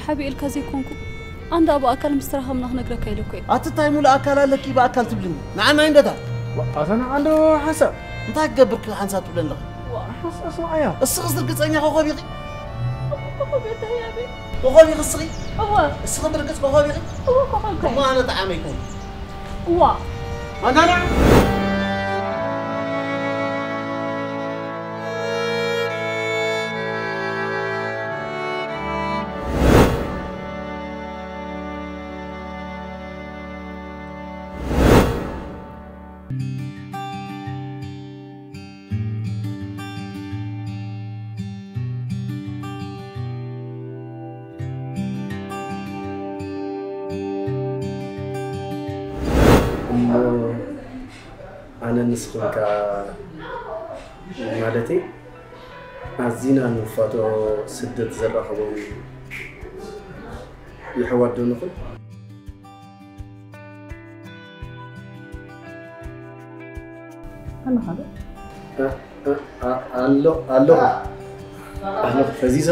ሓቢ ኢልካ ዘይኮንኩ ኣንዳ ብኣካል ምስ ተራኸብና ክነግረካ ኢለ እኮ እየ። ኣቲ እንታይ ሙሉእ ኣካል ኣለኪ ብኣካል ትብልኒ? ንዓናይ እንደታ። ኣታ ንዓንዶ ሓንሳብ። እንታይ ክገብር ክሓንሳብ ትብለኒ ኣለኺ? ሓንሳብ ስምዓያ። እስኺስ ርግጸኛ ኮኾብ ኢኺ? ኮኾብ እየ ኣበይ? ኮኾብ ኢኺ እስኺ? እወ። እስኺ ብርግጽ ኮኾብ ኢኺ? እወ ኮኾብ እኮ እየ። እሞ ኣነ ጠዓመ ኣይኮንኩ። እዋ። ኣናና። እሞ ኣነ ንስኹም ከኣ ማለተይ ኣዚና ንፋቶ ስደት ዘራኸቦም ይሕዋት ዶ ንኹን? ኣለኻ ዶ? ኣሎ ኣሎ ኣሎ ፈዚዘ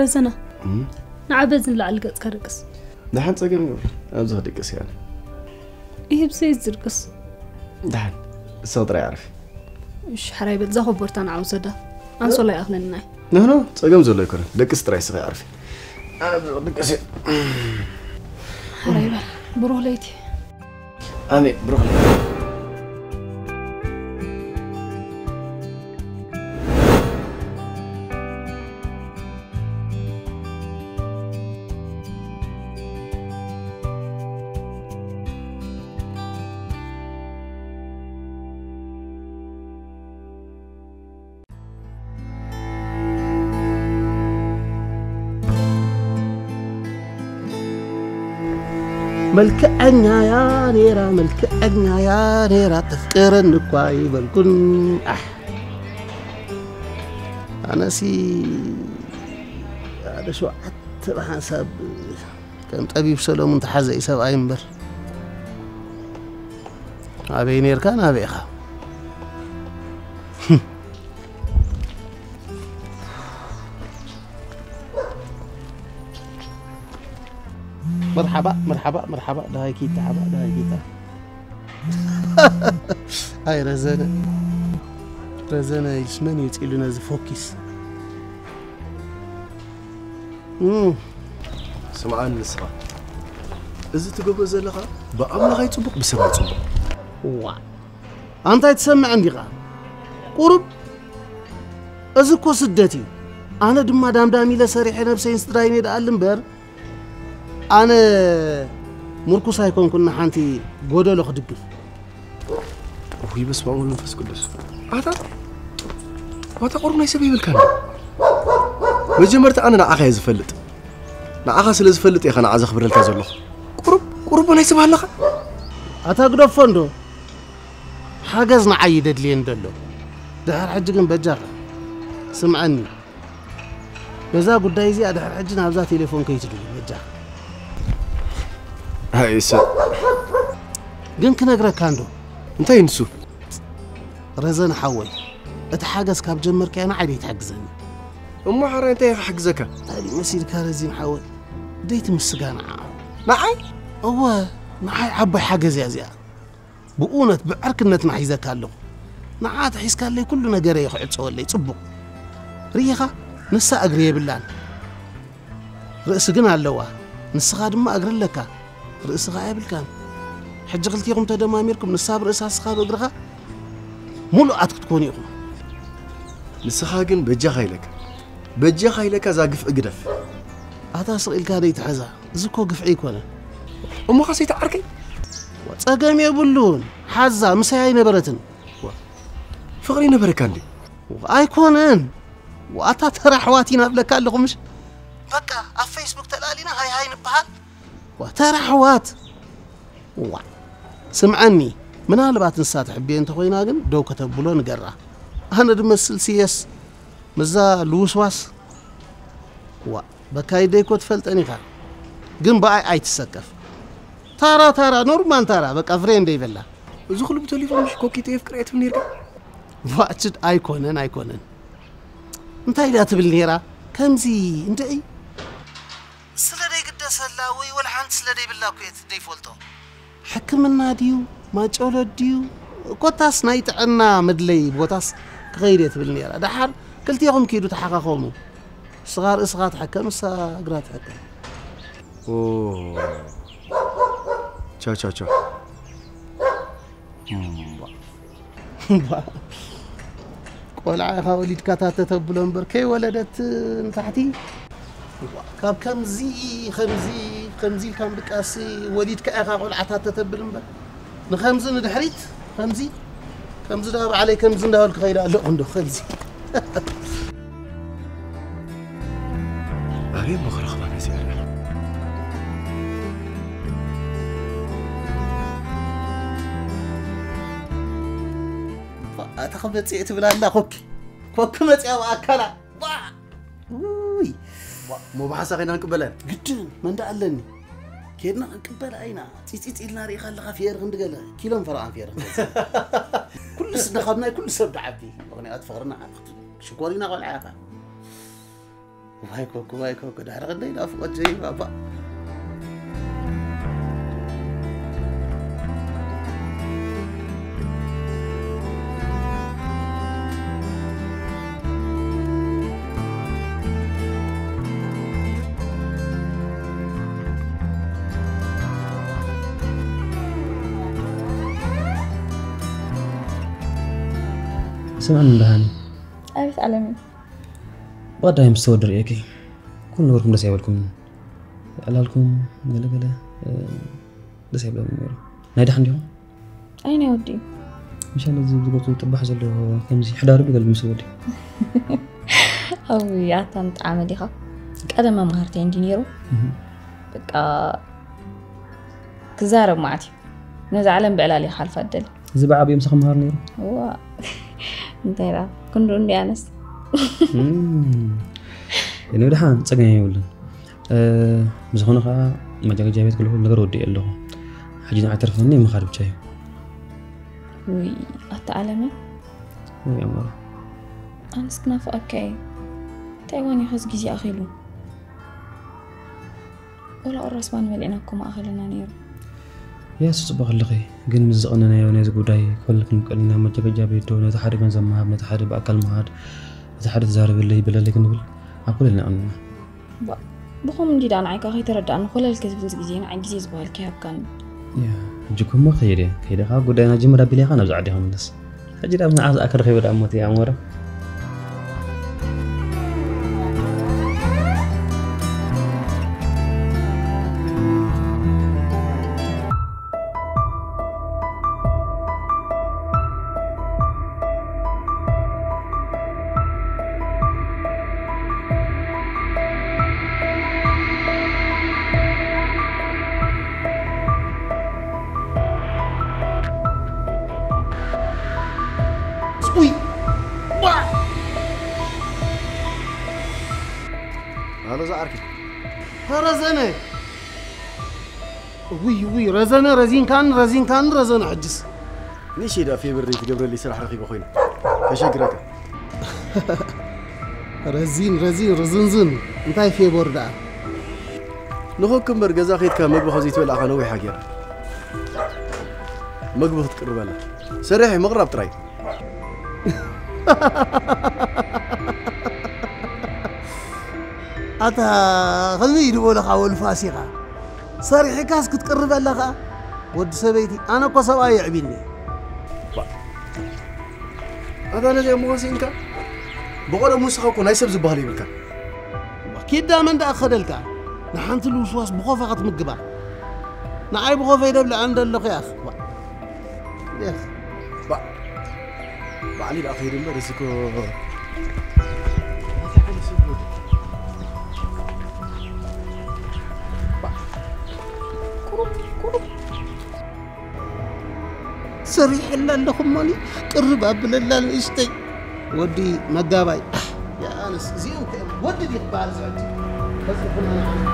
ረዘነ፣ ንዓ በዚ ንላዕሊ ገጽካ ደቅስ። ደሓን ጸገም የብሉ። ኣብዚ ክድቅስ እየ ኣነ። ይህብ ዘይዝድቅስ። ደሓን፣ እሰ ጥራይ ኣዕርፊ። እሺ፣ ሓራይ በል፣ እዛ ኮቦርታ ንዓ ውሰዳ። ኣንሶላ ይኣኽለና እዩ። ኖ፣ ኖ፣ ጸገም ዘሎ ኣይኮነን። ደቅስ ጥራይ እስኺ ኣዕርፊ። ኣነ ኣብዚ ክድቅስ እየ። ሓራይ በል፣ ብሩህ ለይቲ። ኣሜን፣ ብሩኽ ለይቲ። መልክዐኛያ ነይራ፣ መልክዐኛያ ነይራ፣ ተፍቅረኒ እኳ ይበልኩን። ኣሕ፣ ኣነሲ ሓደ ሸውዓተ ብሓንሳብ ከም ጠቢብ ሰሎሙን ተሓዘ እዩ ሰብኣይ እምበር። ኣበይ ነይርካ ናበይ ኢኻ? መርሓባ፣ መርሓባ፣ መርሓባ፣ ደሃይ ኪታ፣ ሓባ፣ ደሃይ ኪታ። ኣይ ረዘነ፣ ረዘነ ኢልስ መን እዩ ፂሉ ነዚ ፎኪስ? እም። ስምዓኒ ንስኻ። እዚ ትገብሮ ዘለኻ ብኣምላኽ ኣይጽቡቕ፣ ብሰብ ኣይጽቡቕ። ዋ። ኣንታይ ትሰምዕ እንዲኻ? ቁሩብ እዚ እኮ ስደት እዩ። ኣነ ድማ ዳምዳም ኢለ ሰሪሐ ነብሰይን ስድራይን የድኣሊ እምበር፣ ኣነ ምርኩስ ኣይኮንኩን ንሓንቲ ጎደሎ ክድግፍ። ውይ፣ በስመ ኣብ ወወልድ ወመንፈስ ቅዱስ። ኣታ፣ ኣታ ቁሩብ ናይ ሰብ ይብልካ እንዶ። መጀመርታ ኣነ ንዓኻ እየ ዝፈልጥ። ንዓኻ ስለ ዝፈልጥ እየ ንዓ ዘኽብረልካ ዘለኹ። ቁሩብ፣ ቁሩብ ናይ ሰብ ኣለኻ። ኣታ ግደፎ እንዶ። ሓገዝ ንዓይ እዩ ደድልየኒ ዘሎ። ድሕር ሕጂ ግን በጃኻ ስምዐኒ። በዛ ጉዳይ እዚኣ ድሕር ሕጂ ናብዛ ቴሌፎን ከይትድውል በጃኻ። ኣይ ሰብ። ግን ክነግረካ እንዶ። እንታይ ንሱ? ረዘነ ሓወይ፣ እቲ ሓገዝ ካብ ጀመርካዮ ንዓይ ደይትሕግዘኒ። እሞ ሓራይ እንታይ ክሕግዘካ? እንታይ ድዩ መሲልካ ረዚን ሓወይ? ደይትምስጋ ንዓ። ንዓይ? እወ፣ ንዓይ ዓባይ ሓገዝ እያ እዚኣ። ብእውነት ብዕርክነትና ሒዘካ ኣለኹ። ንዓ ተሒዝካለይ ኩሉ ነገረይ ክዕጸወለይ ጽቡቕ። ርኢኻ? ንሳ እግሪ የብላን። ርእሲ ግን ኣለዋ። ንስኻ ድማ እግሪ ኣለካ። ርእሲ ኸኣ የብልካን። ሕጂ ክልቲኹም ተደማሚርኩም ንሳ ብርእሳ ንስኻ ብእግርኻ ሙሉኣት ክትኮኑ ኢኹም። ንስኻ ግን በጃኻ ኢለካ። በጃኻ ኢለካ እዛ ግፍዒ ግደፍ። ኣታ ስቕ ኢልካ ደይትሕዛ። እዚ እኮ ግፍዒ ኣይኮነን። እሞ ኸሰይቲ ዓርከይ? ጸገም የብሉን። ሓዛ ምሳይ ኣይነበረትን። ፍቕሪ ነበረካ እንዴ? ኣይኮነን። ዋታ ተራ ኣሕዋት ኢና እብለካ ኣለኹ ምሽ? በቃ ኣብ ፌስቡክ ተላሊና ሃይ ሃይ ንበሃል። ዋ ተራ ኣሕዋት። ዋ ስምዓኒ፣ ምናልባት ንሳ ትሕብየ እንተኾይና ግን ደው ከተብሎ ንገራ። ኣነ ድመስል ስየስ ምዛ ልውስዋስ። ዋ በካይደይ እኮ ትፈልጠን ኢኻ። ግን ብኣይ ኣይትሰከፍ። ታራ ታራ ኖርማል ታራ በቃ ፍሬንደይ በላ። እዚ ኩሉ ብቴሌፎን ምሽ ኮኪተ የፍቅር እየ ትብል ነርካ? ዋ ችድ ኣይኮነን ኣይኮነን። እንታይ ኢላ ትብል ነይራ? ከምዚ እንድዒ ስለ ደይግደሰላ ወይ ወላ ሓንቲ ስለ ደይብላ እኮ እየ ደይፈልጦ። ሕክምና ድዩ ማጨሎት ድዩ? ኮታስ ናይ ጥዕና መድለይ ቦታስ ክኸይድ እየ ትብል ነይራ። ደሓር ክልቴኹም ኪዱ ተሓኻኸሙ። ንስኻ ርእስኻ ትሕከም፣ ንሳ እግራ ትሕከም። ኦ። ቻው ቻው ቻው። እምባ። እምባ። ቆልዓ ኢኻ ወሊድካ ታተ ተብሎ እምበር ከይወለደት ንታሕቲ። እዋ፣ ካብ ከምዚ፣ ከምዚ፣ ከምዚ ኢልካ ምድቃስ ወሊድካ ኢኻ ቆልዓ ታተ ተብል እምበር። ንኸምዚ ንድሕሪት፣ ከምዚ፣ ከምዚ ዳ ባዕለይ ከምዚ እንዳበልኩ ኸይደ ኣለኹ እንዶ፣ ከምዚ። ኣበይ እሞ ክረኽባ ነዚኣ ደኣ? ኣታ ኸመጽእ ትብል ኣላ ኮኪ። ኮኪ መጽያ ብኣካላ። ዋ! ውይ! ዋ! እሞ ብሓንሳእ ኸይና ክንቅበላ ኢና። ግድን፣ መን ደኣ ኣለኒ? ኬድና ክንቅበላ ኢና። ጺጺጺ ኢልና ርኢኻ ኣለኻ ፍየር ክንዲ ገለ። ኪሎን ፈረቓን ፍየር ክንገዝእ። ኩሉ ስድና ካብ ናይ ኩሉ ሰብ ደዓቢ። ምኽንያቱ ፍቕርና ዓቢ። ሽኮሪና ቆልዓ ኢኻ። ዋይ ኮኮ፣ ዋይ ኮኮ፣ ዳሕሪ ክንደይ ናፍቆት ዘይባባ። ስምዕኒ እንዳ ሃኒ። ኣቤት ኣለመይ። ብቐዳይ ምስ ተወዲ ርእየኪ፣ ኩሉ ነገርኩም ደስ ኣይበልኩምን። ዕላልኩም ገለ ገለ፣ እ፣ ደስ ኣይብለንን ነይሩ። ናይ ደሓን ዲኹም? ኣይ፣ ናይ ወዲ እዩ። ምሻል እዚ ብገጹ ጥባሕ ዘሎ ከምዚ ሕዳሩ ብገል ምስ ወዲ። ኣውይ፣ ኣታ ምጥዓመ ዲኻ? ቀደም መምሃርተይ እንዲ ነይሩ። እህ። በቃ ክዛረብ መዓት እዩ። ነዛ ዓለም ብዕላል ይሓልፋ ደሊ። እዚ ብዓብዩ ምሳኺ መሃር ነይሩ? እዋ። እንታይ ደኣ? ክንዱ እንዲ ኣነስ። እም። እኔ ደሓን ጸገም የብሉን። እ፣ ብዝኾነ ኸዓ መጃገጃ ቤት ክልኹ ነገር ወዲኤ ኣለኹ። ሕጂ ንዓይ ተርፈኒ ምኻድ ብቻ እዩ። ውይ፣ ኣታ ኣለመ። ውይ፣ ኣማራ። ኣነስ ክናፍቐካ እየ። እንታይ ዋን እዩ ኸዚ ግዜ ኣኺሉ? ወላ ቁራስ ባኒ በሊዕና እኮ ምኣኸለና ነይሩ። ያስ፣ ጽቡቕ ኣለኺ። ግን ምስ ዝቐነናዮ ነዚ ጉዳይ ክፈልክ ንብቀል ኢና። መጃገጃ ቤት ዶ ነቲ ሓደ ገንዘብ ምሃብ፣ ነቲ ሓደ ብኣካል ምሃድ፣ ነቲ ሓደ ተዛረበለይ በለለይ ክንብል ኣብ ኮለል ኢና ቀኒና። ባ-፣ ብኸም እንዲ ደኣ ንዓይ ከኣ ከይተረዳእኒ ኮለል ክትብል ግዜ ንዓይ ግዜ ዝበሃል ከይሃብካኒ። ያ፣ ሕጂ እኮ እሞ ከይደ፣ ከይደ ካብ ጉዳይና ጅምር ኣቢለ ኢኻ ናብዚ ዓዲ ክምለስ። ሕጂ ደኣ ብንዓ ዝኣከል ኸይበዳ እሞ እቲ ኣሞራ። ውይ! ዋ! ኣሎ ዝዓርከይ። ረዘነ! ውይ፣ ውይ፣ ረዘነ፣ ረዚንካኒ፣ ረዚንካኒ፣ ረዘነ፣ ሕጅስ። ንእሽተይ ደኣ ፌቨር ዘይትገብረለይ ስራሕ ረኺበ ኮይነ። ከሸግረካ። ረዚን፣ ረዚን፣ ርዝንዝን። እንታይ ፌቨር ደኣ? ንኹክ እምበር ገዛ ኸይድካ መግቢ ካብ ዘይትበልዕ ኣኻ ነዊሕ ሃገር። መግቢ ክትቅርበላ። ሰሪሐ ምቕራብ ጥራይ። ኣታ ኸመይ እዩ ዝበለኻ ወልፋስ ኢኻ? ሰሪሕካስ ክትቅርብ ኣለኻ? ወዲ ሰበይቲ፣ ኣነ እኮ ሰብኣይ የዕቢኒ። ባ-፣ ኣታ ነዚኣ መወሲንካ? ብቐደሙ ንስኻ እኮ ናይ ሰብ ዝበሃል ይብልካ። ኪዳ መን ደኣ ክኸደልካ? ንሓንቲ ልውስዋስ ብኾፋ ክትምግባ። ንዓይ ብኾፈይ ደብልዐ እንደ ኣለኹ ያኽ። ባ-፣ ያኽ። ባ-፣ ባዕሊ ደኣ ከይዱ እምበር፣ እዚ እኮ ናተይ ዓይነት ሰብ እኮ። ባ-፣ ቁሩብ፣ ቁሩብ። ሰሪሐላ ኣለኹ እሞኒ፣ ቅርብ ኣብለላ ንእሽተይ። ወዲ መጋባይ። ኣነስ እዚኦም ከ ወዲ ድዩ ክበሃል ዝሕጂ? ፈጽምና ንዓና።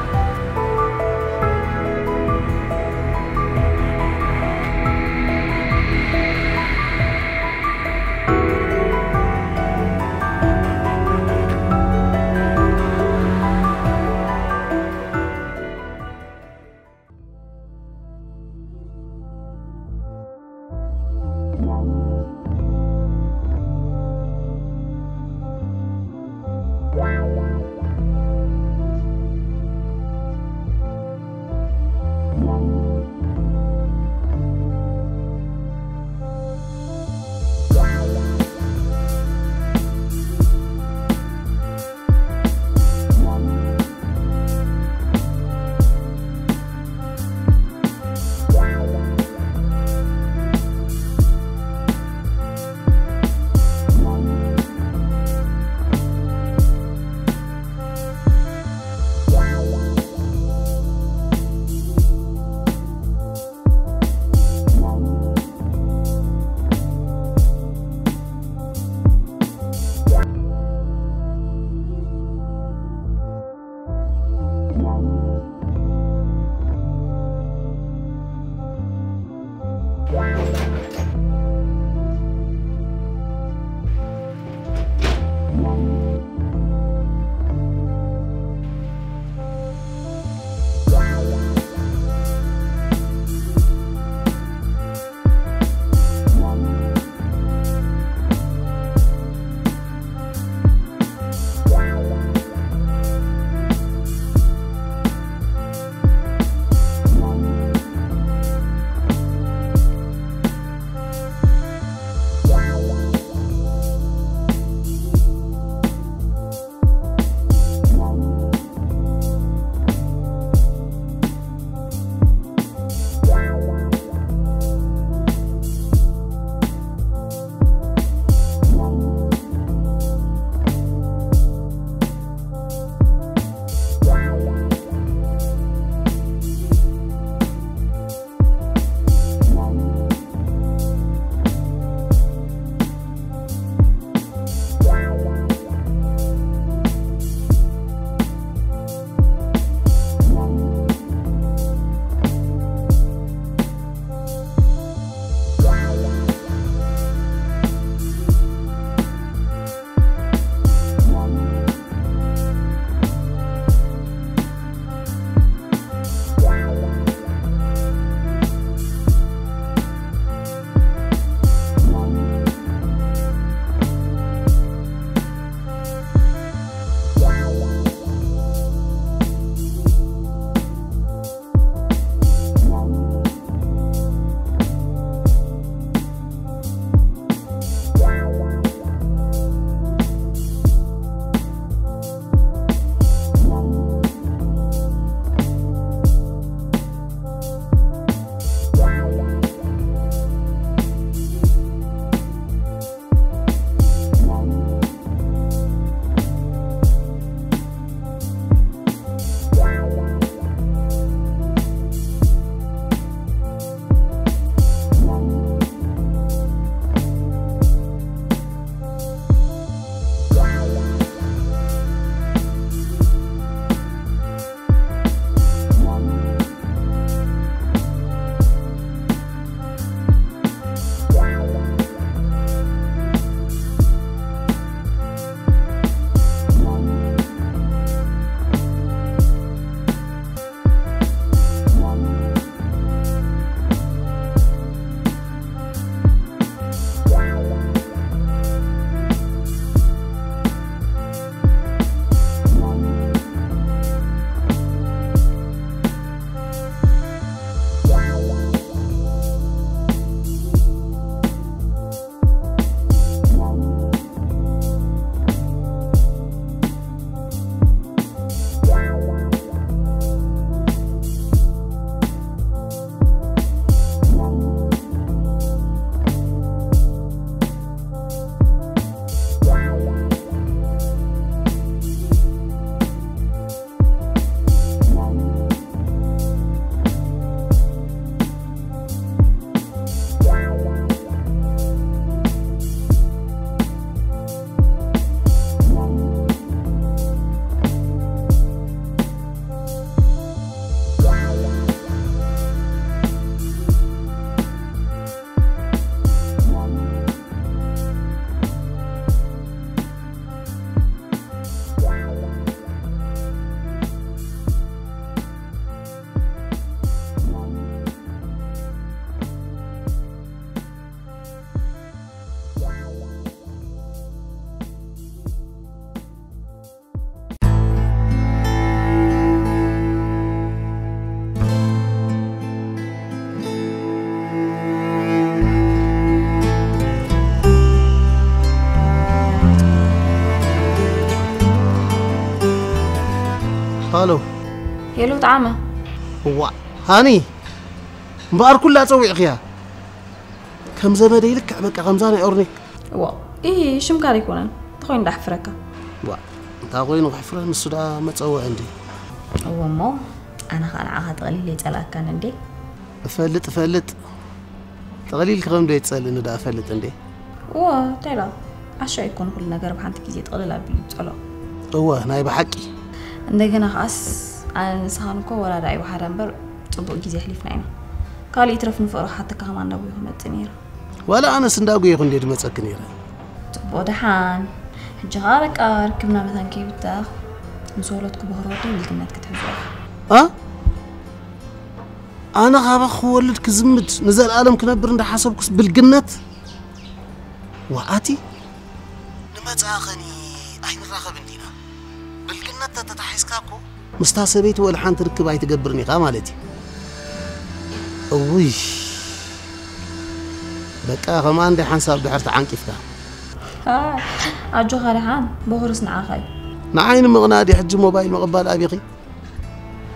ኣሎ። ሄሎ፣ ጣዕመ። እዋ፣ ሃኒ፣ እምበኣር ኩላ ጸዊዕኽያ። ከም ዘመደይ ልክዕ በቃ ከምዛ ናይ ኦርኔክ። እዋ፣ ኢሂ፣ ሽምካ ኣይኮነን። እንተኾይኑ ዳሕፍረካ። እዋ፣ እንታይ ኮይኑ ክሕፍረ፣ ንሱ ዳ መጸውዒ እንዲ። እወ እሞ፣ ኣነ ኸኣ ንዓኻ ጠቕሊለ ይጸልኣካን እንዴ? እፈልጥ፣ እፈልጥ። ጠቕሊል ክኸም ዶ ይጸልእኒ ዳ እፈልጥ እንዴ? እወ፣ እንታይ ኢላ? ዓሻ ኣይኮነ ኩሉ ነገር ብሓንቲ ግዜ ጥቕልል ኣቢሉ ይጸልኦ። እወ፣ ናይ ብሓቂ። እንደገና ኸኣስ፣ ኣነ ንስኻን እኮ ወላ ዳኣ ይወሓዳ እምበር፣ ጽቡቕ ግዜ ኣሕሊፍና ኢና። ካልእ ይትረፍ ንፍቕሪ ክሓተካ ከማን ናብኡ ክመጽእ ነይረ። ዋላ ኣነስ እንዳጉየኹ እንዴ ድመጸኪ ነይረ። ጽቡቕ ደሓን። ሕጂ ኸኣ በቃ ርክብና መታን ከይብተኽ፣ ምስ ወለድኩ ብኽሪ ወደይ ብልግነት ክትሕዞ ኢኻ። ኣ? ኣነ ካባኺ ክወልድ ክዝምድ ንዘለኣለም ክነብር እንዳሓሰብኩስ ብልግነት? ዋኣቲ ንመጻእኸኒ ኣይንራኸብን ዲና? ብልግነት ተተታሒዝካ እኮ ምስታ ሰበይቲ ወላ ሓንቲ ርክብ ኣይትገብርን ኢኻ ማለት እዩ። እውይ በቃ ከማን ዲ ሓንሳብ ድሕር ተዓንቂፍካ። ኣጆኻ ደሓን፣ በኹርስ ንዓኻ እዩ። ንዓይ ንምቕናእ ድዩ ሕጂ ሞባይል ምቕባል ኣቢኺ?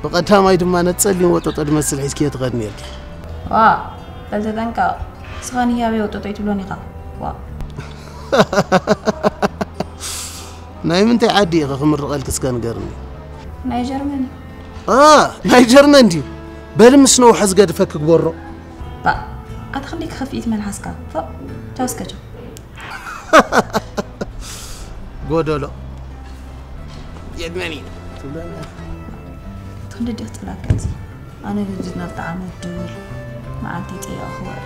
ብቐዳማይ ድማ ነቲ ጸሊም ወጠጦ ድመስል ሒዝክዮ ትኸዲ ነርኪ። ዋእ፣ በል ተጠንቀቕ። ንስኻ ንህያበይ ወጠጦ ኣይትብሎን ኢኻ። ዋእ። ናይ ምንታይ ዓዲ ኢኺ ክምርቐልኪ እስከ ንገርኒ? ናይ ጀርመን እዩ። ኣ፣ ናይ ጀርመን ድዩ? በሊ ምስ ነውሐ ዝገድፈኪ ግበሮ። ባእ፣ ኣታ ክንደይ ክኸፍእ እዩ እቲ መልሓስካ? ፎእ፣ ቻው እስከ ቻው። ጎደሎ የድመኒ ትብለና። ክንዲ ዲኽ ትብላካ እዚ? ኣነ ግን ዝናብ ጣዕመ ድውል መዓልቲ ይጠየቕ ክውዕል።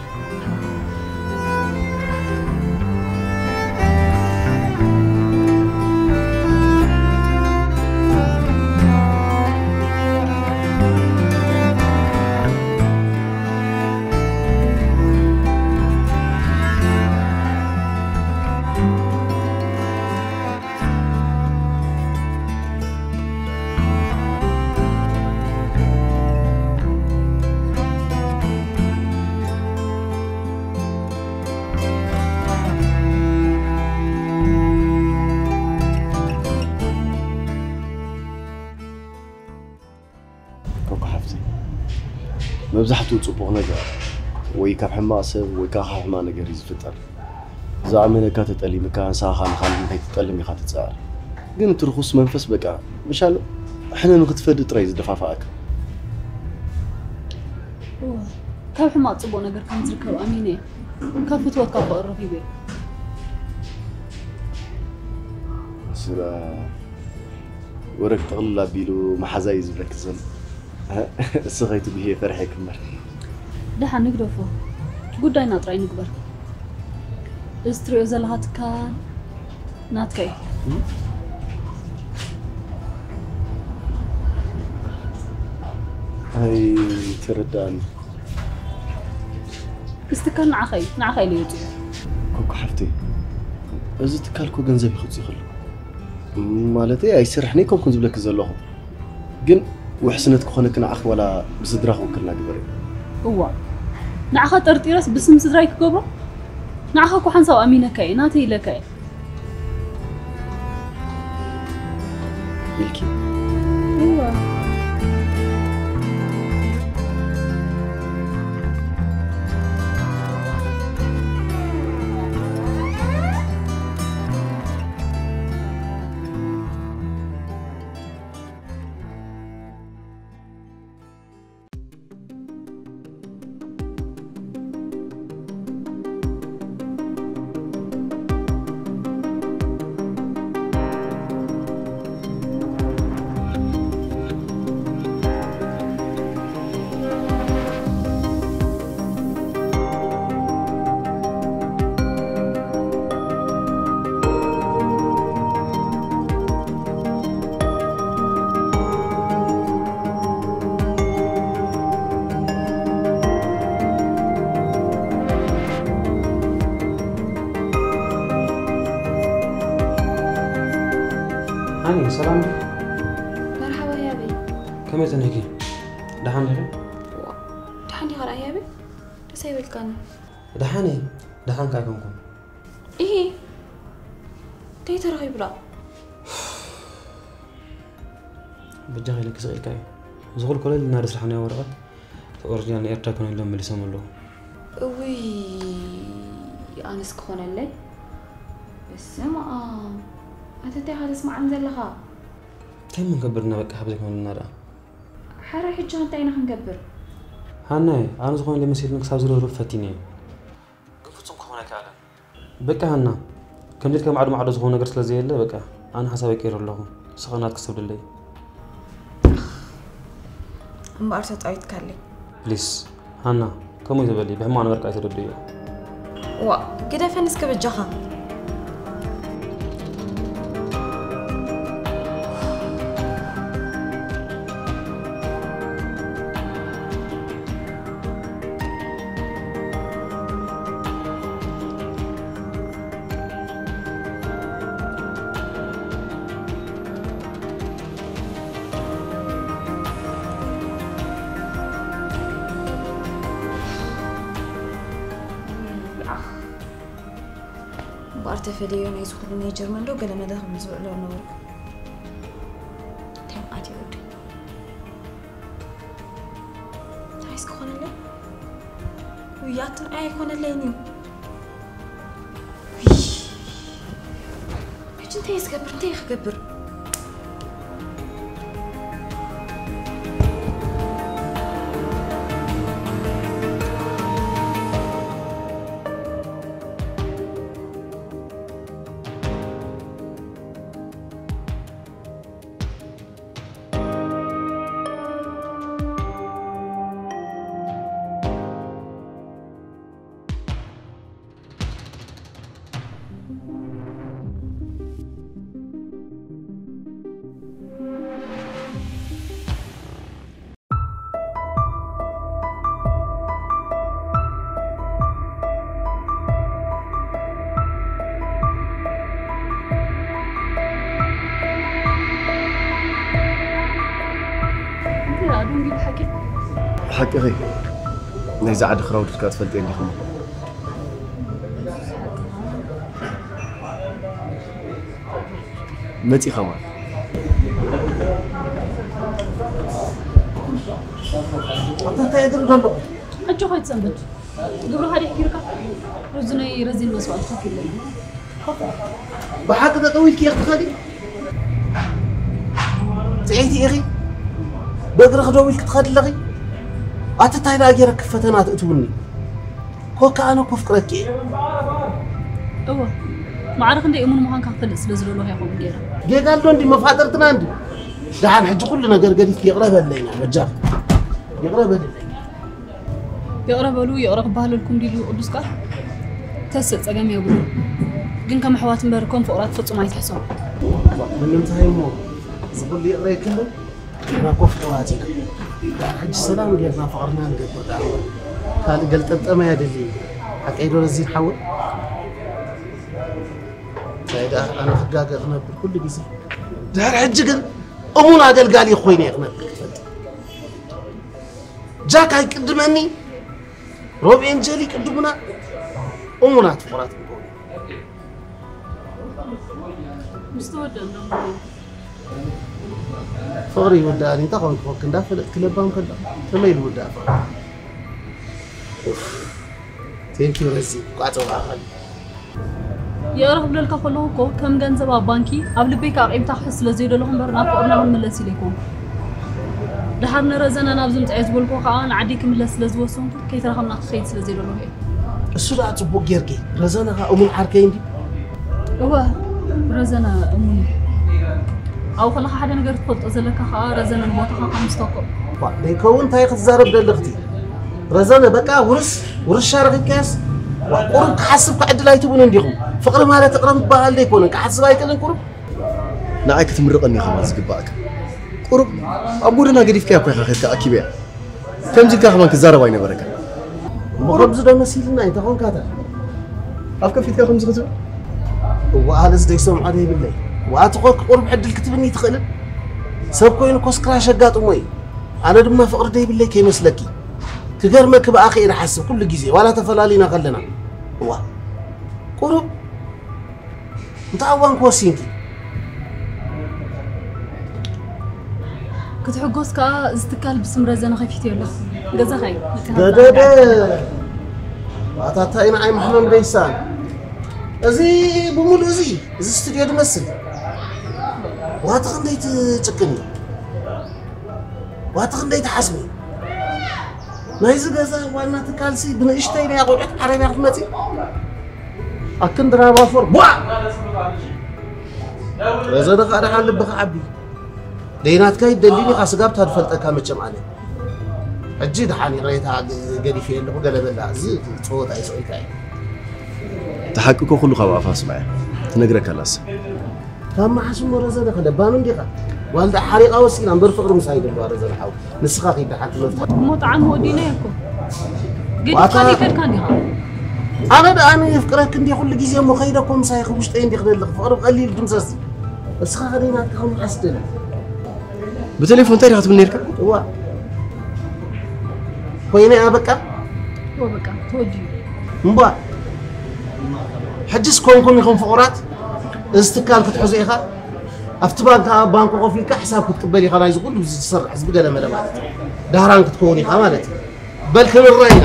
ኮኮ ሓፍተይ፣ መብዛሕትኡ ጽቡቕ ነገር ወይ ካብ ሕማቕ ሰብ ወይ ከኣ ካብ ሕማቕ ነገር እዩ ዝፍጠር። ዝኣመነካ ተጠሊምካ፣ ንስኻ ኻኣ ንኻልእ ንኸይትጠልም ኢኻ ትጽዕር። ግን እቲ ርኹስ መንፈስ በቃ፣ ምሻሉ ሕነ ንኽትፈዲ ጥራይ እዩ ዝደፋፍኣካ። እወ፣ ካብ ሕማቕ ጽቡቕ ነገር ከም ዝርከብ ኣሚነ እየ። ካብ ፍትወትካ ፍቕሪ ረኺበ እየ። ስለ ወረግ ጥቕልል ኣቢሉ መሓዛ እዩ ዝብለኪ ዘሎ። እሱ ከይትጉህየ ፈሪሐኪ እምበር። ደሓን ንግደፎ። ጉዳይና ጥራይ ንግበር። እዚ ትሪኦ ዘለኻ ትካል ናትካ እዩ። ኣይተረዳእኒ። እዚ ትካል ንዓኻ እዩ፣ ንዓኻ ኢሉ እዩ ወፂኡ። ኮኮ ሓፍተይ፣ እዚ ትካል እኮ ገንዘብ እዩ ክውፅእ ከሎ። ማለተይ ኣይሰርሕን ኣይኮንኩን ዝብለኪ ዘለኹ። ግን ውሕስነት ክኾነኪ ንዓኺ ዋላ ብስድራኺ ውክልና ግበሪ። እዋ፣ ንዓኻ ጠርጢረስ ብስም ስድራይ ክገብሮ? ንዓኻ እኮ ሓንሳብ ኣሚነካ እየ፣ ናተይ ኢለካ እየ። ኢልኪ? እዋ። ሃኒ፣ ሰላም ዶ? መርሓባ ህያበይ። ከመይ ጸኒሕኪ? ደሓን ዲኺ? ዋ፣ ደሓን ዲኻ ደኣ ህያበይ? ደስ ኣይበልካኒ። ደሓን እየ፣ ደሓን ከኣ ኣይኮንኩን። ኢሂ፣ እንታይ ተረኺቡ ደኣ? በጃኻ ኢለኪ ስቕ ኢልካ እዩ። እዚ ኩሉ ኮለል እናደ ስራሕናዮ ወረቐት እቲ ኦሪጂናል ንኤርትራ ኮነ ኢሎም መሊሶም ኣለዉ። እውይ ኣነስ ክኾነለይ። በስመ ኣብ ኣንተ እንታይ ኢኻ ተስማዓኒ ዘለኻ? እንታይ ሞ ንገብር ኢና በቃ ካብ ዘይኮነልና ደኣ። ሓራይ ሕጂ እንታይ ኢና ክንገብር? ሃናይ ኣነ ዝኾነ ለመሲልኒ ክሳብ ዝረሩ ፈቲነ እየ። ግን ፍጹም ክኸውን ኣይከኣለን። በቃ ሃና ከምዚ ኢልካ ማዕዶ ማዕዶ ዝኾነ ነገር ስለ ዘየለ በቃ ኣነ ሓሳበይ ቀይረ ኣለኹ። ንስኻ ናትኪ ሰብ ደለይ። እምበኣር ተጣዊትካለይ። ፕሊስ ሃና ከምኡ ይትበሊ ብሕማቕ ነበርካ ኣይተረድእዮ። ዋ ግደፈኒ እስከ በጃኻ። እምበኣር ተፈለዮ ናይዚ ኩሉ ናይ ጀርመን ዶ ገለ መለ ከም ዝውዕሎ ነበርኩ። እንታይ መዓት እዩ ወዲ? እንታይ እስከ ኮነለይ? ውይ ኣቲ ንዓይ ኣይኮነለይን እዩ። ውይ። ሕጂ እንታይ እየ ዝገብር? እንታይ እየ ክገብር? ሓቅኺ ናይዚ ዓዲ ክራውድድ ከኣ ትፈልጥዮ እንዲኹም መጺኻ ማለት ኣታ እንታይ እግሪ ዘሎ ኣጆኻ ኣይትሰንብድ ግብርኻ ዲሕኪርካ ርዙነይ ረዚን መስዋእቲ ከፊለና ብሓቂ ጠጠው ኢልኪ ኢኺ ትኸዲ? ጥዕይቲ ኢኺ? ብእግርኺ ደው ኢልኪ ትኸዲ ኣለኺ? ኣቲ እንታይ ደኣ ገይረኪ ፈተና ትእትውኒ? ኮካ ኣነ ኮፍቅረኪ እየ። እወ ማዕረ ክንደይ እሙን ምዃንካ ክፈልጥ ስለ ዝደለኹ እየ ከምኡ ገይረ። ጌጋ ኣሎ እንዲ መፋጥርትና እንዲ ደሓን ሕጂ ኩሉ ነገር ገዲፍኪ ይቕረ በለይና በጃኺ ይቕረ በለለይና። ይቕረ በሉ ይቕረ ክበሃለልኩም ድልዩ ቅዱስ ቃል ተስእ ጸገም የብሉ ግን ከም ኣሕዋት እምበር ከም ፍቑራት ፍጹም ኣይትሕሰቡ ንምንታይ እሞ ዝኽሉ ይቕረ ይክልን ኢና ኮፍ ጥዋት ኢና ሕጂ ሰላም ጌርና ፍቕርና ንገብር ዳ ካልእ ገልጠምጠመ ያደሊ ሓቀይ ዶ ረዚን ሓወ እንታይ ደኣ ኣነ ክጋገ ክነብር ኩሉ ግዜ ድሕሪ ሕጂ ግን እሙን ኣገልጋሊ ኮይነ ክነብር ክፈልጥ ጃክ ኣይቅድመኒ ሮቤን ጀሊ ቅድሙና እሙናት ፍቑራት ንከውን ምስ ተወደአ እንዶ ፍቕሪ ይውዳእኒ እንታይ ኾንክ ኾንክ እንዳፈለጥክ ለባም ከሎ ከመይ ኢሉ ውዳእ ፍቕሪ ቴንኪዩ ረዚ ቋፀው ኣኸል ይቕረ ክብለልካ ከለኹ እኮ ከም ገንዘብ ኣብ ባንኪ ኣብ ልበይ ከኣ ኣቒምታ ክሕዝ ስለ ዘይደለኹ እምበር ናብ ፍቕርና ክንምለስ ኢለ ኣይኮንኩ። ደሓር ንረዘነ ናብዚ ምጻኤ ዝበልኩዎ ከኣ ንዓደይ ክምለስ ስለ ዝወሰንኩ ከይተራኸብና ክኸይድ ስለ ዘይደለኹ እየ። እሱ ደኣ ጽቡቕ ጌርኪ። ረዘነ ከኣ እሙን ዓርከይ እንድዩ። እወ ረዘነ እሙን እዩ። ኣብኡ ከለኻ ሓደ ነገር ትፈልጦ ዘለካ ከኣ ረዘነ ንቦታኻ ከም ዝተክኦ። ዋ ደይከውን እንታይ ክትዛረብ ደለኽቲ? ረዘነ በቃ ውርስ ውርሻ ረኺብካያስ ቁሩብ ክሓስብ ከዕድል ኣይትብሉን ዲኹም? ፍቕሪ ማለት እቕረ ምባሃል ደይኮነ ክሓስብ ኣይክእልን ቁሩብ? ንዓይ ክትምርቐኒ ኢኻ ማለት ዝግባኣካ። ቁሩብ ኣብ ጎደና ገዲፍካያ እኮ ኢኻ ከድካ ኣኪበያ። ከምዚ ኢልካ ከማን ክዛረብ ኣይነበረካን። እሞ ከምዚ ዶ መሲልና እንታይ ኾንካታ? ኣፍ ከፊትካ ከምዚ ክትብል? እዋ ኣነስ ደይሰምዖ ደይብለይ። ዋቲ ኮክ ቁሩብ ዕድል ክትብኒ ትኽእልን? ሰብ ኮይኑ ኮስክራሽ ኣጋጥሞ እዩ። ኣነ ድማ ፍቕሪ ደይብለይ ከይመስለኪ። ክገርመኪ ብኣኺ እየ ዝሓስብ ኩሉ ግዜ ዋላ ተፈላሊና ከለና። እዋ ቁሩብ እንታይ እዋን ክወሲንኪ? ክትሕጎስ ከኣ እዚ ትካል ብስም ረዘነ ከፊትዮ ኣለኹ። ገዛኻ እዩ። መጺኻ ደደደ ትዛረብ። ኣታታይ ንዓይ መሕመም ደይሳን እዚ ብምሉእ እዚ እዚ ስቱድዮ ዝመስል ዋቲ ክንደይ ትጭቅኒ ዋቲ ክንደይ ትሓስቢ ናይዚ ገዛ ዋና ትካልሲ ብንእሽተይ ናይ ኣቑሑት ዓረብያ ክትመፂ ኣክንድራባፎር ቧ ረዘነ ከዓ ደሓን ልብኻ ዓቢ ደይናትካ ይደሊኒ ኢኻ ስጋብ ታድፈልጠካ መቸም ኣነ ሕጂ ደሓን ይቕሬታ ገዲፈ ኣለኹ ገለበላ እዚ ፀወታ ይስቕልካ እዩ ተሓቂ እኮ ኩሉ ካብ ኣፋ ስማዕ ትነግረካ ኣላስ ካብ መሓስ እሞ ረዘነ ከለባም እንዲኻ ጓል ደኣ ሓሪቓ ወሲና እምበር ፍቕሪ ምሳይ ደለዋ ረዘነ ሓው ንስኻ ኺድ ደሓን ትመፍታ እሞ ጣዕሚ ወዲና እኮ ግድካ ዋታ- ይከድካ እንዲኻ ኣነ ደኣ ኣነ የፍቅረክ እንዲ ኩሉ ግዜ እሞ ከይደ እኮ ምሳይ ውሽጠይ እንዲ ክደልኽ ፍቕሪ ብቐሊል ድምሰስ እስኻ ከደይናትካ ከም ሓስደለ ብቴሌፎን እንታይ ዲኻ ትብል ነርካ እዋ ኮይነ እያ በቃ እዎ በቃ ተወዲኡ እምባ ሕጅስ ኮንኩም ኢኹም ፍቑራት እዚ ትካል ክትሕዞ ኢኻ ኣብቲ ባንካ ባንኮ ኮፍ ኢልካ ሕሳብ ክትቅበል ኢኻ ናይዚ ኩሉ ዝሰርሕ ህዝቢ ገለ መለ ማለት እዩ ዳህራን ክትከውን ኢኻ ማለት እዩ በል ክንራ ኢና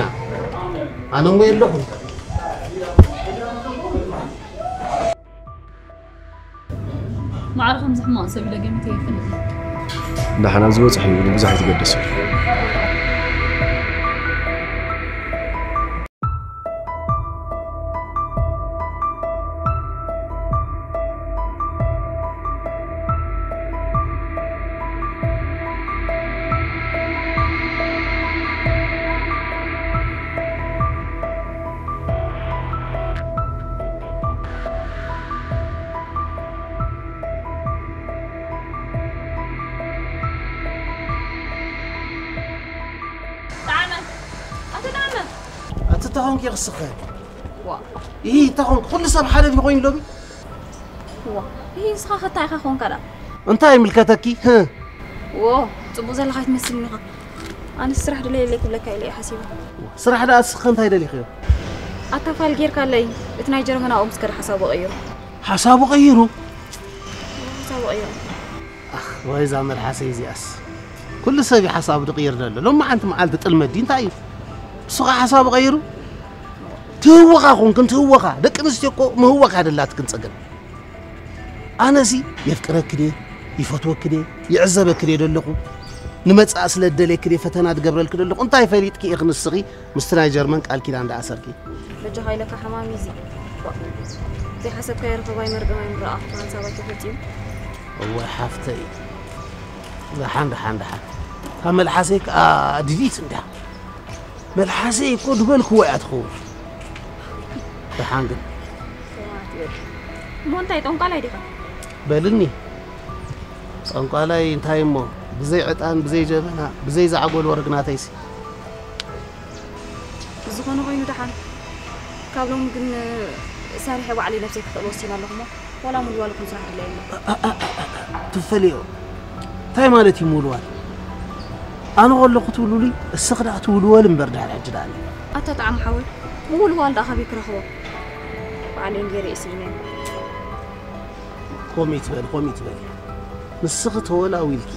ኣነ እሞ የለኹም ማዕረ ከምዚ ሕማቕ ሰብ ኢለ ገሚተ ይፈልጥ ደሓን ኣብዚ በፅሑ ይብሉ ብዙሕ ኣይትገደሱ ጣዕመ ኣቶ ጣዕመ ኣቲ ተኾንኪ ክስኸ ዋ ይህ ተኾንኪ ኩሉ ሰብ ሓደ ዲኾይኑ ሎሚ ዋ ይህ ንስኻ ከታይ ኢኻ ኾንካ ዳ እንታይ ይምልከተኪ ህ ዎ ጽቡቕ ዘለኻ ኣይትመስልን ኢኻ ኣነ ስራሕ ድለ የለይ ክብለካ ኢለ እየ ሓሲበ ስራሕ ደኣ እስኸ እንታይ ደሊኽዮ ኣታ ፋይል ጌርካ ኣለይ እቲ ናይ ጀርመን ኣብኡ ምስ ከደ ሓሳቡ ቀይሩ ሓሳቡ ቀይሩ ሓሳቡ ቀይሩ ኣኽ ወይ እዛ መልሓሰይ እዚኣስ ኩሉ ሰብ እዩ ሓሳቡ ድቕይር ዘሎ ሎማዓንቲ መዓልቲ ጥልመት ድዩ እንታይ እዩ እሱ ኸዓ ሓሳቡ ቀይሩ ትህወኻ ኹንክን ትህወኻ ደቂ ኣንስትዮ እኮ ምህወኻ ደላትክን ጸገም ኣነሲ የፍቅረክን እየ ይፈትወክን እየ ይዕዘበክን እየ ደለኹ ንመጻእ ስለ ደልየክን እየ ፈተና ድገብረልኪ ደለኹ እንታይ ፈሊጥኪ ኢኺ ንስኺ ምስቲ ናይ ጀርመን ቃል ኪዳን ደኣሰርኪ በጃኻ ኢለካ ሓማሚ እዚ ዘይሓሰብካዮ ርኸባይ መርገማይ ምረኣ ብሓንሳብ ኣይተፈጺሙ እዋይ ሓፍተይ ደሓን ደሓን ደሓን ካብ መልሓሰይ ከዓ ድሊት እንዳ መልሓሰይ እኮ ድበልክዎ እያ ትኸውን ደሓን ግን እሞ እንታይ ጠንቋላይ ዲኻ በልኒ ጠንቋላይ እንታይ እሞ ብዘይ ዕጣን ብዘይ ጀበና ብዘይ ዛዕጎል ወረግናተይሲ ዝኾነ ኮይኑ ደሓን ካብ ሎሚ ግን ሰሪሐ ባዕለይ ነብሰይ ክኽእል ወሲነ ኣለኹ እሞ ዋላ ምልዋልኩም ስራሕ ድለ የለ ትፈልዮ እንታይ ማለት እዩ ምውልዋል ኣነ ከለኹ ትውልሉይ እስኽ ደኣ ትውልወል እምበር ድሕሪ ሕጂ ደኣ ኣታ ጣዕሚ ሓወይ ምውልዋል ደኣ ካበይ ክረኽቦ ባዕለይ ገይረ እየ ስኢነ ኮም ይትበል ኮም ይትበል ንስኺ ተወላዊልኪ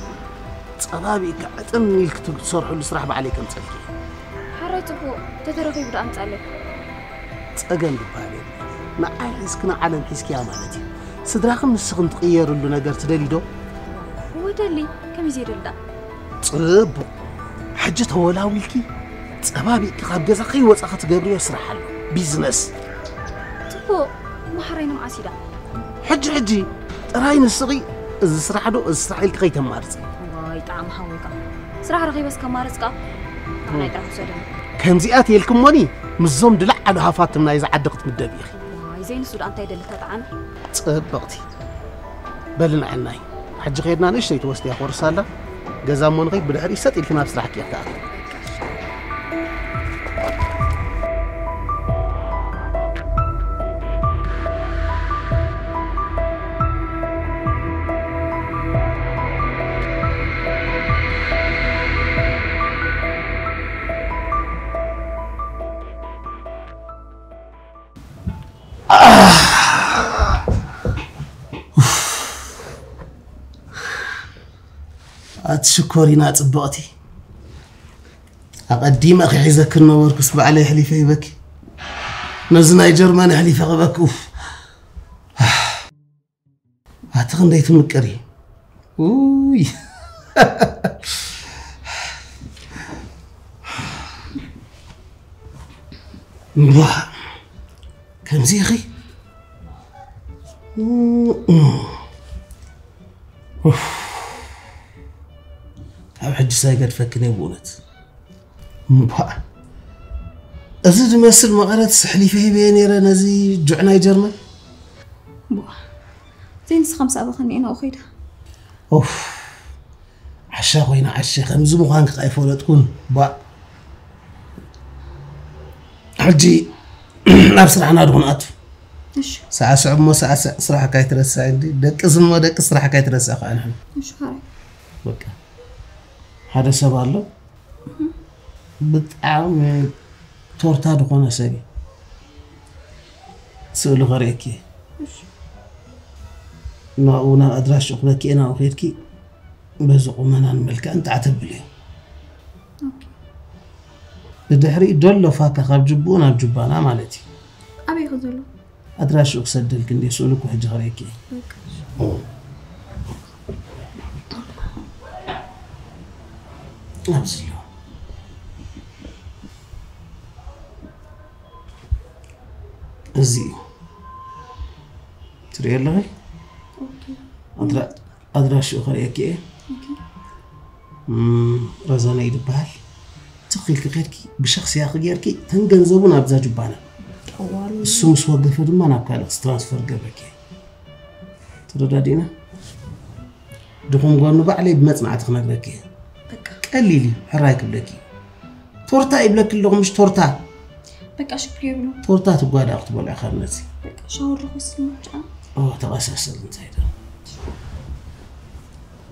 ጸባቢእካ ዕጥን ኢልኪ ትሰርሕሉ ስራሕ ባዕለይ ከምጸልኪ ሓራይ ጽቡቕ ተተረኺቡ ደኣ ኣምጻለይ ጸገም ዝበሃል የለን ንዓይ ሒዝኪ ንዓለም ሒዝኪያ ማለት እዩ ስድራኽን ንስኽን ትቕየርሉ ነገር ትደሊ ዶ ወደሊ ከመይ ዘይደልዳ ጽቡቕ ሕጂ ተወላዊልኪ ጸባቢእኪ ካብ ገዛ ከይወጻኺ ትገብርዮ ስራሕ ኣሎ ቢዝነስ ጽቡቕ ማሕረይ ንምዓስ ኢዳ ሕጂ ሕጂ ጥራይ ንስኺ እዚ ስራሕ ዶ እዚ ስራሕ ኢልኪ ከይተማርጺ ዋይ ጣዕሚ ሓወይካ ስራሕ ረኺበስ ከማርጽካ ንዓይ ጥራሕ ውሰደኒ ከምዚኣ ትየልኪ እሞኒ ምስዞም ድለዓሉ ሃፋትም ናይዚ ዓዲ ክትምደብ ኢኺ ዋይ ዘይንሱ ደኣ እንታይ ደሊ ተጣዓሚ ጽብቕቲ በሊ ንዕናይ ሕጂ ከድና ንእሽተይ ትወስድያ ኮርሳላ ገዛ እሞ ንኸይድ ብድሕሪ ሰጥ ኢልኪ ናብ ስራሕኪ ክትኣት ኣቲ ሽኮሪና ጽብቕቲ፣ ኣቐዲመ ክሒዘኪ ነበርኩስ ባዕለይ ኣሕሊፈ ሂበኪ። ነዚ ናይ ጀርመን ኣሕሊፈ ክበኪ። ኡፍ። ኣቲ ክንደይ ትምቅሪ። ውይ። እምቧ። ከምዚ ኢኺ። ኡፍ። ካብ ሕጂ ሳይገድፈክን እየ ብእውነት። እምቧ። እዚ ዝመስል መቐረት ኣሕሊፈ ሂበየ ነይረ ነዚ ጁዕ ናይ ጀርመን። ቧ። ዘይንስኻ ምስ ኣበኸኒ እየ ናብኡ ከይደ። ኡፍ። ዓሻ ኮይና ዓሻ ከምዚ ምዃንኪ ከኣ ኣይፈለጥኩን። ቧ። ሕጂ ናብ ስራሕና ዶ ክንኣቱ? እሺ። ሳዕስዕ እሞ ሳዕስዕ፣ ስራሕካ ኣይትረስዕ እንዲ። ደቅስ እሞ ደቅስ፣ ስራሕካ ኣይትረስዕ ከኣ ንሕና። እሺ፣ ሓራይ። በቃ። ሓደ ሰብ ኣሎ። ብጣዕሚ ቶርታ ዝኾነ ሰብ እዩ። ስእሉ ከርእየኪ እየ። እሺ። ናብኡ፣ ናብ ኣድራሽኡ ክበኪ እየ፣ ናብኡ ከይድኪ በዚ ቁመናን መልክዕን ጣዕ ተብልዮ። ኦኬ። ብድሕሪኡ ደሎ ፋካ ካብ ጅቡኡ ናብ ጁባና ማለት እዩ። ኣበይ ኢኹ ዘሎ? ኣድራሽኡ ክሰደልኪ እንዴ፣ ስእሉ እኮ ሕጂ ከርእየኪ እየ። በቃ። ኣብዚ ኣሎ። እዚ እዩ። ትርእዮ ኣለኺ? ኦኬ። ኣድራ-፣ ኣድራሽኡ ከርእየኪ እየ። ኦኬ። እም፣ ረዘነ እዩ ዝበሃል። ትኽ ኢልኪ ከድኪ፣ ብሸኽስያኺ ጌርኪ፣ ተን ገንዘቡ ናብዛ ጁባና። ጠዋሉ። እሱ ምስ ወገፈ ድማ ናብ ካልእ ትራንስፈር ገብረኪ። ተረዳዲእና? ድኹም ጎኑ ባዕለይ ብመጽናዕቲ ክነግረኪ እየ። በቃ። ቀሊል እዩ፣ ሕራይ ክብለኪ። ቶርታ ይብለኪ ኣለኹ፣ ምሽ ቶርታ። በቃ ሽግር የብሉ። ቶርታ ትጓዳ ክትበልዖ ካብ ነዚ። በቃ ሻወር ልኹስ ልምጫ። ኦ፣ ተቐሳሰል እንታይ ዶ?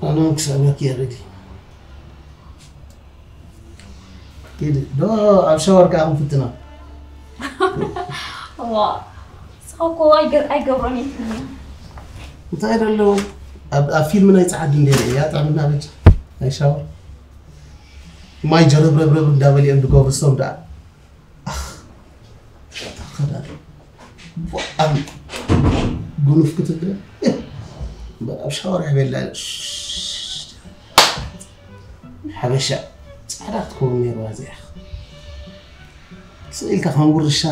ኣነ ክሳበኪ የረዲ። ኪዲ፣ ዶ ኣብ ሻወር ከኣ ክንፍትና። ዋ፣ ንስኻ እኮ ኣይገ-፣ ኣይገብሮን እየ ትብለኒ። እንታይ ደለዎ? ኣብ፣ ኣብ ፊልም ናይ ጸዓዱ እንደ ርእያ፣ ጥዕምና በጃ። ናይ ሻወር። ማይ ጀረብረብረብ እንዳበሉ እዮም ዝገብሩ፣ እሶም ደኣ። ኣኽ፣ ሸጣ ኸዳር። ቧ-፣ ኣብ ጉኑፍ ክትብል። እምበር ኣብ ሻወር ኣዕቤላ። ሓበሻ ጻዕዳ ክትከውን ነይርዋ እዚኣ። ስቕ ኢልካ ከም ውርሻ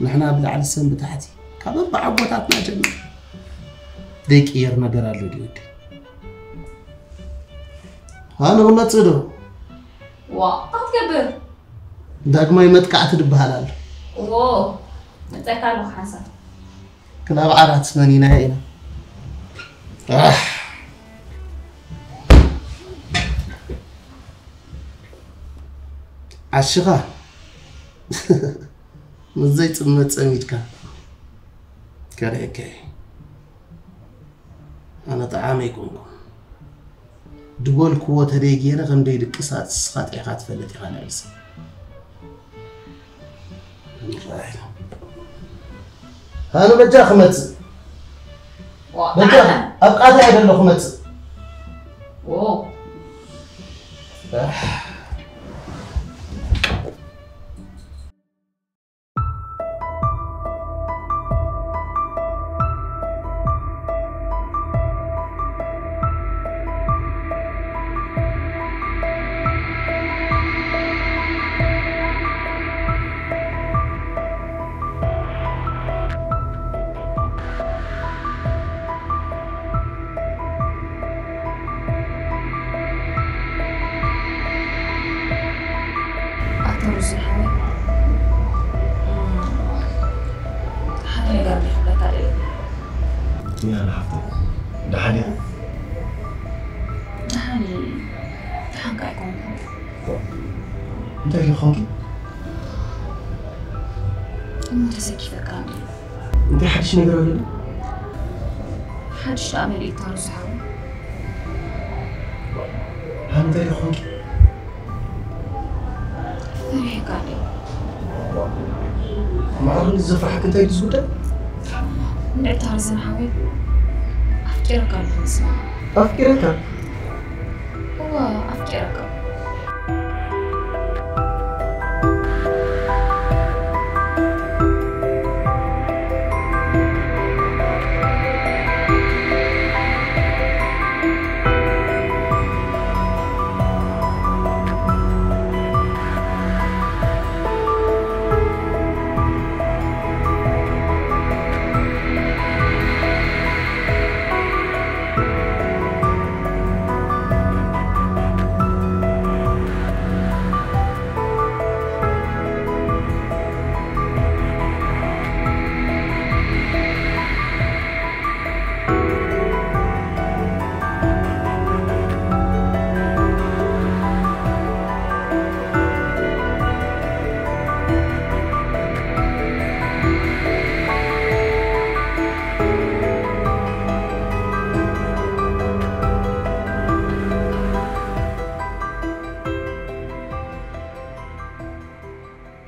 ንሕና ብላዕሊ ሰን ብታሕቲ። ካብ ኣቦሓጎታትና ጀሚሩ ዘይቅየር ነገር ኣሎ ድዩ ወዲ? ኣነ ክመጽእ ዶ? ዋ፣ እንታይ ክትገብር? ዳግማይ መጥቃዕቲ ዝበሃል ኣሎ። ዎ፣ መጸካ ኣለኹ ሓንሳብ። ክላብ ዓራት መኒናዮ ኢና። ኣሕ። ዓሽኻ ምስ ዘይጽመድ ጸሚድካ ከርእየካ እየ። ኣነ ጠዓመ ኣይኮንኩን። ድበልክዎ ተደይ ገይረ ከም ደይ ድቅስ ኣስኻ ጥዒኻ ትፈልጥ ኢኻ ልዕሊ ሰብ። ኣነ በጃ ክመጽእ። ዋ፣ በጃ ኣብ ቃታ እየ ደሎ ክመጽእ። ዎ። ኣቶ ሩዚ ሓወይ፣ እም፣ ሓደ ነገር እንዲ ክብለካ ደልየ። ያ ንሓፍተይ፣ ደሓን ኢኺ? ደሓን፣ ደሓን ከኣ ኣይኮንኩን። እንታይ ኢሉ ኾንኪ? እሞ ተሰኪፈካ እንዲ። እንታይ ሓድሽ ነገር ኣሎ ድዩ? ሓድሽ ደኣ መሊእካ ሩዚ ሓወይ። ሃኒ እንታይ ኢሉ ኾንኪ? ፈሪሕካ ድዩ? ማዕረ ክንዲ ዘፍርሓካ እንታይ ድዩ እዚ ጉዳይ? ንዕታ ርዝን ሓወይ፣ ኣፍቂረካ ኣለኹ ንስኻ። ኣፍቂረካ? እዋ፣ ይረከቡ።